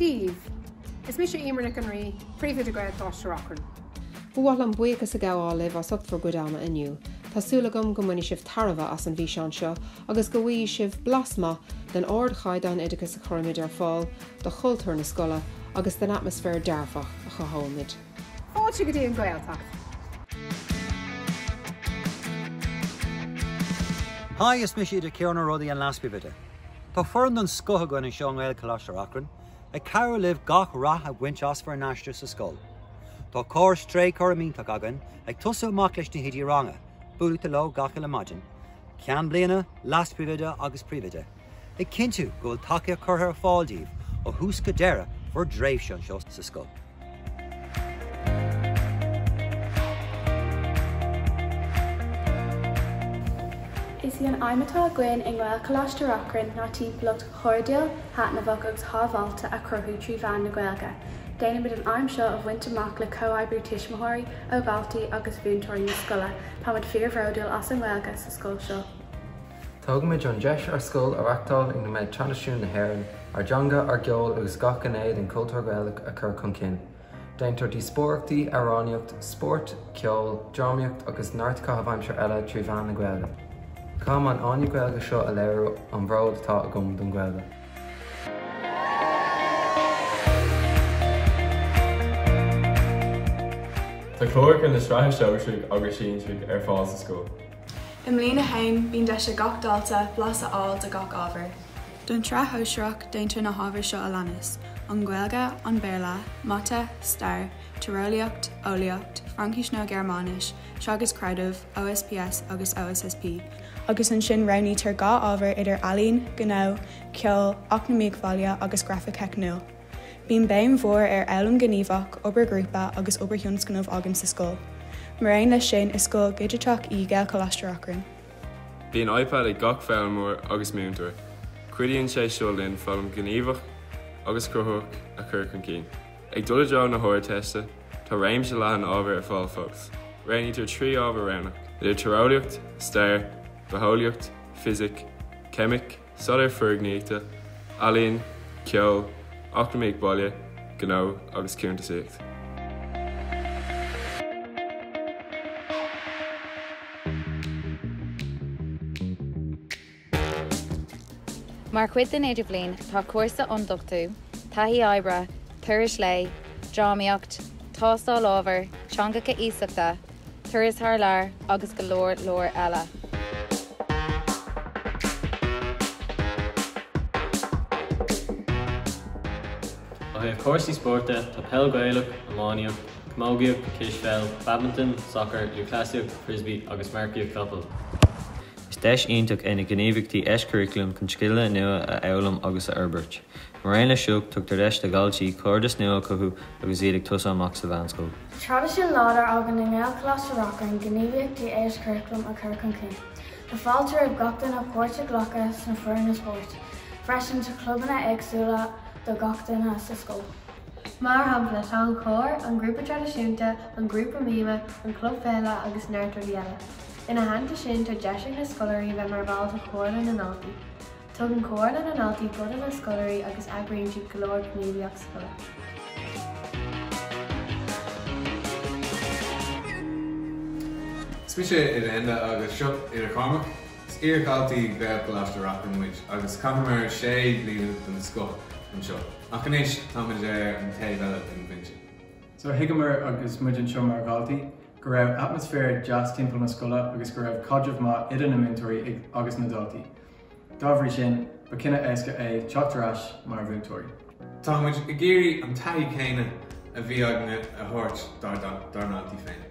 Dia daoibh! Is mise Emer Nic an Rí, Príomhoide Ghaelcholáiste Reachrann. Ba mhaith liom buíochas a ghabháil libh as ucht bhur gcuid ama inniu. Tá súil agam go mbainfidh sibh tairbhe as an bhfíseán seo agus go bhfaighidh sibh blas maith den ardchaighdeán oideachais a chuirimid ar fáil, de chultúr na scoile agus den atmaisféar dearfach a chothóimid. Fáilte go dtí an Ghaeltacht! Hi, is mise Oide Ciarán Ó Rodaigh an Leas-Phríomhoide. Tá foireann den scoth againn anseo i nGaelcholáiste Reachrann, ag cabhrú libh gach rath a bhaint as bhur n-aistear sa scoil. Tá córas tréchúraim iontach againn, ag tosú amach leis na hoidí ranga, buailfidh tú leo gach uile maidin, Ceann Bliana, Leas-Phríomhoide agus Príomhoide, ag cinntiú go bhfuil tacaíocht curtha ar fáil daoibh ó thús go deireadh bhur dtréimhse anseo sa scoil. Is í an aidhm atá againn i nGaelcholáiste Reachrann ná timpeallacht chairdiúil, thaitneamhach agus shábháilte a chruthú trí mheán na Gaeilge. Déanaimid an aidhm seo a bhaint amach le comhoibriú tuismitheoirí, ó dhaltaí agus mhúinteoirí na scoile. Táimid fíorbhródúil as an nGaeilge sa scoil seo. Tógaimid an deis ár scoil a reachtáil ina mbeidh traidisiún na hÉireann, ár dteanga, ár gceol agus gach gné den chultúr Gaelach a chur chun cinn. Déantar díospóireachtaí, amhránaíocht, spórt, ceol, drámaíocht agus neart caitheamh aimsire eile trí mheán na Gaeilge. Caithim an fháinne Gaeilge seo a léiriú an bhród atá agam don Ghaeilge. Tá cláracha na Sraithe Sóisearaí agus Sinsearaí ar fáil sa scoil. I mbliain a haon, bíonn deis ag gach dalta blas a fháil de gach ábhar. Don tSraith Shóisearach, déantar na hábhair seo a leanas, an Ghaeilge, an Béarla, Mata, Stair, Tíreolaíocht, Eolaíocht, Fraincis nó Gearmáinis, Teagasc Creidimh, OSPS agus OSSP, agus ansin roghnaítear 2 ábhar idir Ealaín, Gnó, Ceol, Eacnamaíocht Bhaile agus Grafaic Theicniúil. Bíonn béim mhór ar fhoghlaim ghníomhach, obair ghrúpa agus obair thionscnaimh againn sa scoil. Maraon leis sin, is scoil dhigiteach í Gaelcholáiste Reachrann. Bíonn iPad ag gach foghlaimeoir agus múinteoir. Cuidíonn sé seo linn foghlaim ghníomhach agus chruthaitheach a chur chun cinn. Ag dul i dtreo na hArdteiste, tá réimse leathan ábhar ar fáil fós. Roghnaítear 3 ábhar roghnach, idir Tíreolaíocht, Stair, Bitheolaíocht, Fisic, Ceimic, Staidéar Foirgníochta, Ealaín, Ceol, Eacnamaíocht Baile, Gnó agus Cuntasaíocht. Mar chuid den Idirbhliain tá cúrsa ionduchtú, taithí oibre, turais lae, drámaíocht, tástáil ábhair, teangacha iasachta, turas thar lear agus go leor leor eile. Ó thaobh cúrsaí spóirt de, tá peil Ghaelach, iománaíocht, camógaíocht, cispheil, badmantan, sacar, lúthchleasaíocht, frisbee agus marcaíocht capall. Is deis iontach é na gníomhaíochtaí eischuraclaim chun scileanna nua a fhoghlaim agus a fhorbairt. Mar aon leis seo, tugtar deis do dhaltaí cairdeas nua a chothú agus iad ag tosú amach sa mheánscoil. Tá traidisiún láidir againn i nGaelcholáiste Reachrann gníomhaíochtaí eischuraclaim a chur chun cinn. Tá fáilte roimh gach duine páirt a ghlacadh sna foirne spóirt. Freisin tá clubanna éagsúla do gach duine sa scoil. Mar shampla, tá an cór, an grúpa traidisiúnta, an grúpa míme, an club peile agus neart rudaí eile. Ina theannta sin, tá deis ag na scoláirí bheith mar bhall de Chomhairle na nDaltaí. Tugann Comhairle na nDaltaí guth do na scoláirí agus eagraíonn siad go leor gníomhaíocht scoile. Is mise Oide Enda agus seo Oide Cormac. Is iar-dhaltaí Ghaelcholáiste Reachrann muid agus chaitheamar sé bliana den scoth anseo. Ach anois táimid ar an taobh eile den bhinse. So thuigeamar agus muid anseo mar dhaltaí go raibh atmaisféar deas timpeall na scoile agus go raibh caidreamh maith idir na múinteoirí agus na daltaí. Dá bhrí sin, ba cinneadh éasca é teacht ar ais mar mhúinteoirí. Tá muid ag iarraidh an taithí céanna a bhí againne a thabhairt dár ndaltaí féin.